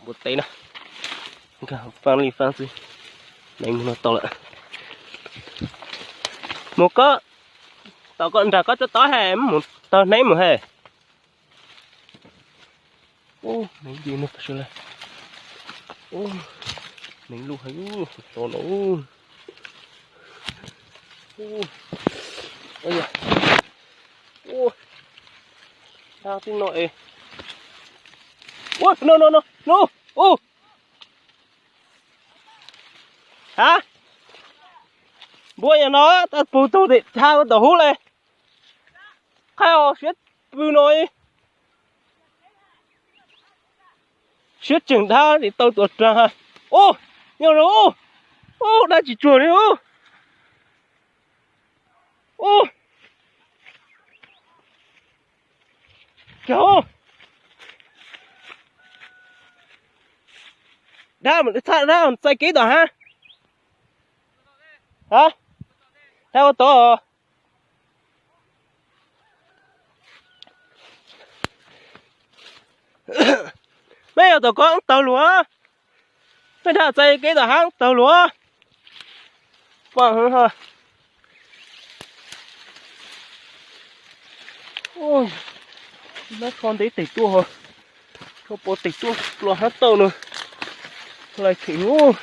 Npua teb na, faaj li faaj xwb, neev mus no tau lawm. Mus koj, tom koj nram koj tsob tod he, mus tawg neeb mus he. Neev luj heev, to no. Ua, tib no es. Ua, no no no no. Ha, npua yog no, tau pug tug tim thaj ua tom hub le. Qhaj siab pw no. Siab tseem dab tim tau tuam rag. Ub, nyob zoo. Ub, dab tsis tsuag li ub. Ub, cog. Dab, dab txais kev tom hav. Ha, dab ua tod. Mej yog tom ko tawg lug, mej dab txais kev tom hav tawg lug. Nab tsho ntev tes tuaj, tsho pov tes tuaj plo hab tauj no, lais theem ub.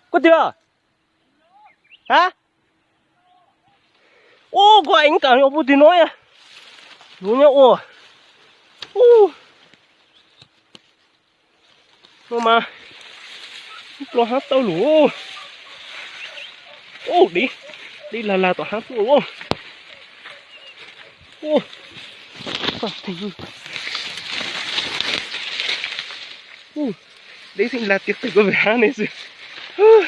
Kuv twg? Ha, ub, koj ev kam yog puag twg no, luag nyob ua. Ub, no mas plo hab tauj lug. Ub, dib, dib lag lag tom hab tuaj. Ub, dib xeeb lag tiag, qis koj ve hab ne xwb. Ub,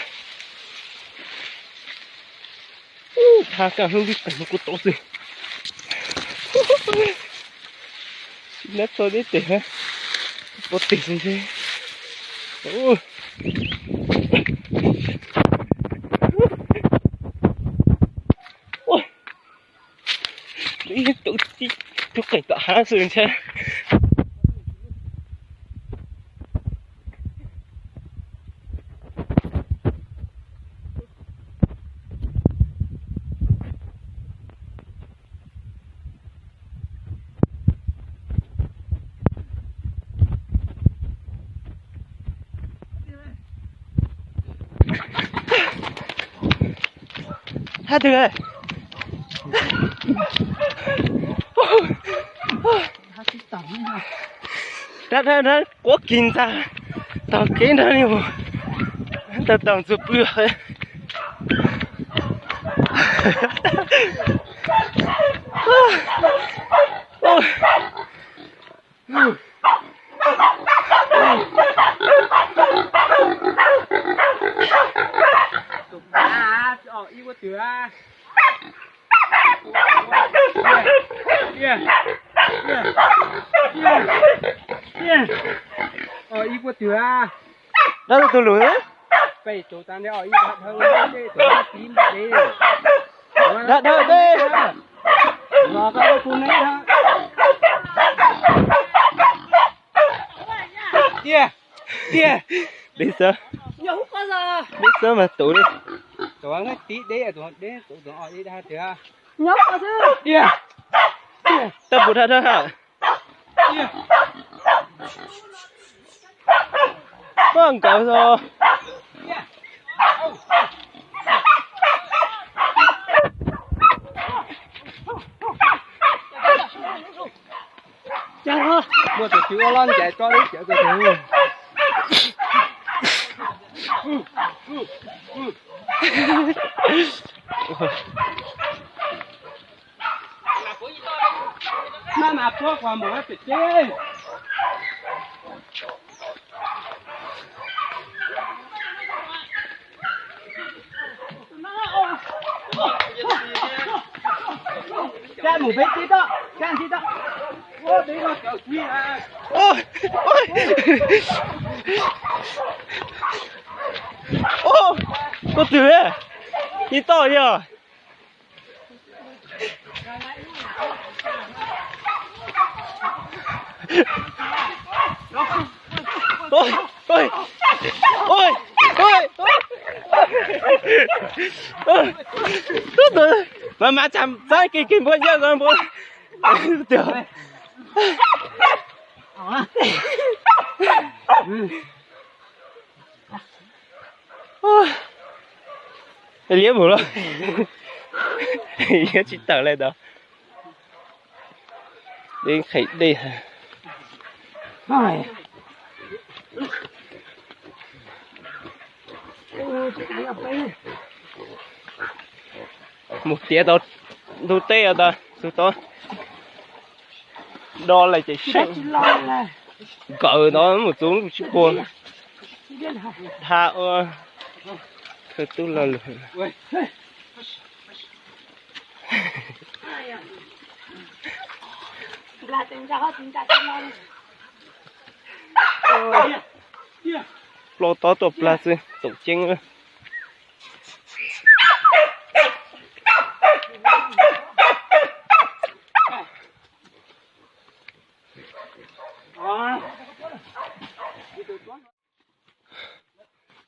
thaj kaj hnub twb qeeg no kuv tau xwb. Nab tsho deb tes, pov tes xwb ntshe. Ib tug tib tug qeeg tom hav xwb ntshe. Hab twg? Dab, dab, dab quab kis ntag, tog kev nrag li, tawg tawg ntxuag pw. Dab tug lug. Dab, dab, dab. Deb xwb, deb xwb mas tus li. Tab puas dab dab ha. Poj nkawd os. Muaj tus twg ua loj ncaim tso deb cawv tus twg. Maj mam puab kuas mus pem teb. Cab mus pem teb tod, cab teb tod. Koj twg, ib toj yog. Mas mas tsam txab kis kis npua ncaws npua. Liab mus los. Liab tsis tawm li ntawd. Dej qhais dej. Mus tiav tau ntug teb tas tus tod do lawm ces seb. Nkawd no mus txug tsis puag. Dhau ua khawb tub lo lus. Ploj tob tuaj plag xwb, txaus ceeb.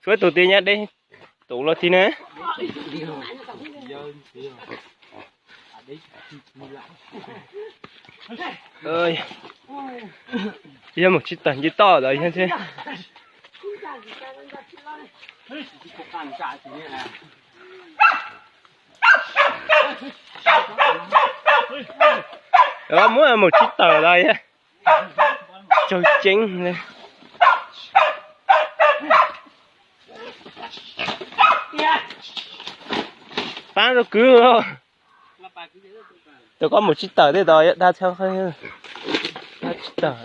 Tshuav tus twg nyab deb, tus los tsis ne. Yog mus tsis tawm nce toj los yog ntshe. Muab mus tsis tawm los yog tsaug ceeb li. Pab rau kwv. Tus koj mus tsis tawm tej tos yog dab txhab qhab, dab tsis tawm.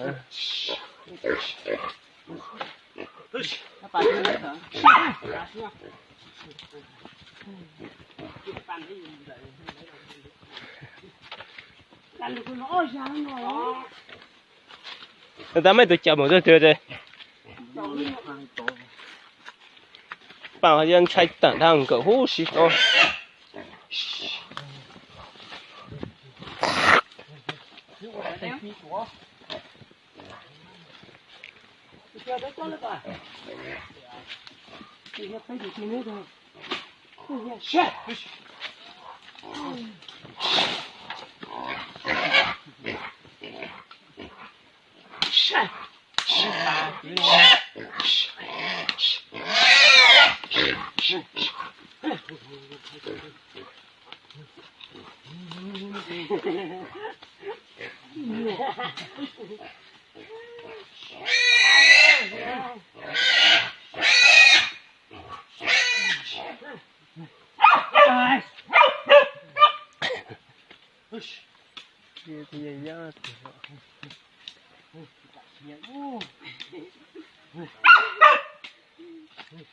Tab mej tus cawm mus txog twg? Pam yog ntshai tawm dhau nkawm huv si tod.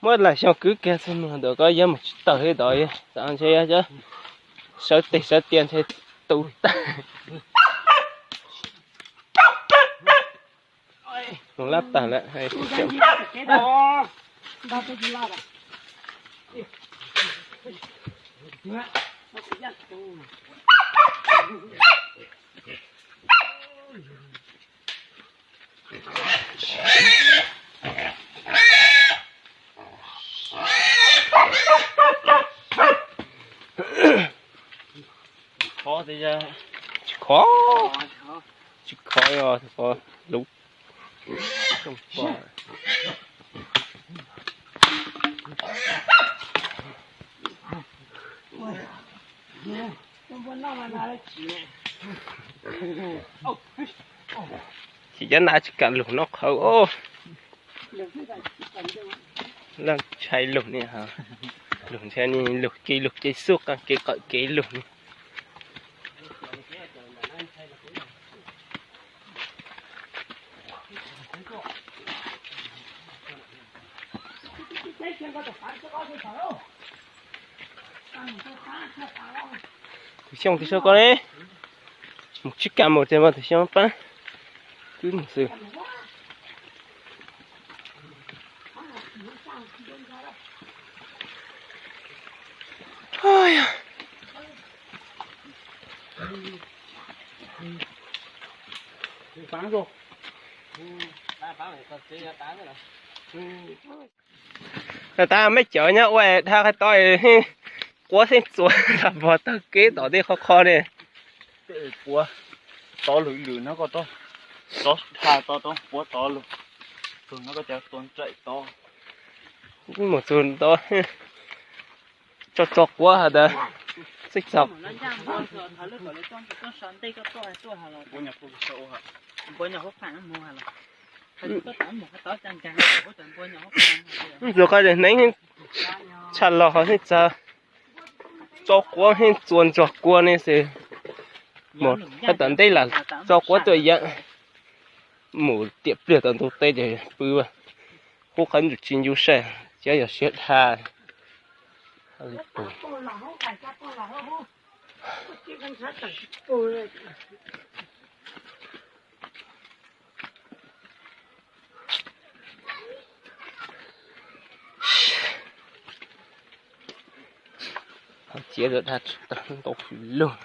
Muab lam xyoo kwv kiag xwb mus ntawm koj yog mus tsis tawm li tod, xav ntshe sawv teg sawv tias ntshe tu tag. Mus lab tag lawm. Khov, tsis khov, tsis khov, khov lub. Tsis cov na tsis kam lug noj qhawv os. Leej ntshai lug ne, lug ntshai ne, lug kev lug kev xub qab kev qawm kev lug ne. Tus xyoo tus xyoo koj ne, mus tsis kam mus tiag mas tus xyoo pab twb mus xwb. Tab mej cov nyob ua dhau qhov tod, quav xeeb txuas tas pog taug kev tom tej qhov qhov ne. Quav tod lwm lwm no koj tod, tod dhau tod rau quav tod lug, tug no koj cov tua nraim tod. Mus txug tod, tso tso quav has tas xeeb txog. Ntxuag qhov hneev tshaj los ho xeeb txog, tso quav xeeb txuas ntxuag kua ne xwb. Mus qhov tom ntej lam tso quav tuaj yeem, mus tiam pliag tom ntug teb ces pw, qub qhov ntsuj tsis ncu saib, cov yog siav dhau. Ciav ntau hwm lug.